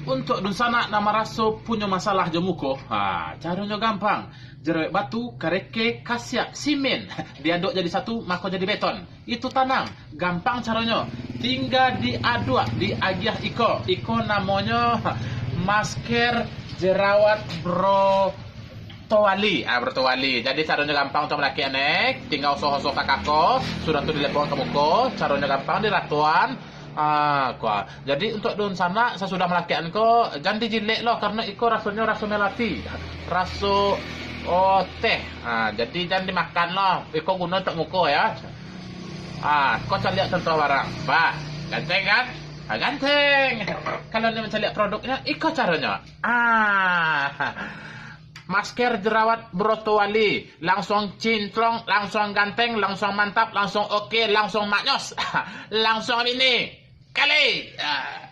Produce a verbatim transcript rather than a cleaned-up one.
Untuak dunsanak nan maraso punyo masalah jo muko, ha, caronyo gampang. Jerawek batu, kareke, kasiak, simen, diaduak jadi satu, mako jadi beton. Itu tanang, gampang caronyo. Tingga diaduak, diagiah iko. Iko namonyo masker jerawat Brotowali. Ah, Brotowali. Jadi caronyo gampang tu malakian, eh. Tingga osok-osok ka kako, sudah tu dilepokan ka muko. Caronyo gampang diratoan. Ah, kua. Jadi untuak dunsanak sasudah malakian ko, jan dijilek lo, karano iko rasonyo raso melati. Raso, oh, teh. Ah, jadi jan dimakan lo. Iko guno untuak muko, ya. Ah, ko caliak contoh barang. Bah, ganteng kan? Ah, ganteng. Kalau nak mancaliak produknyo, iko caronyo. Ah, masker jerawat Brotowali. Langsuang cinclong, langsuang ganteng, langsuang mantap, langsuang oke, langsuang maknyos. Langsuang bini. Kali. Ah.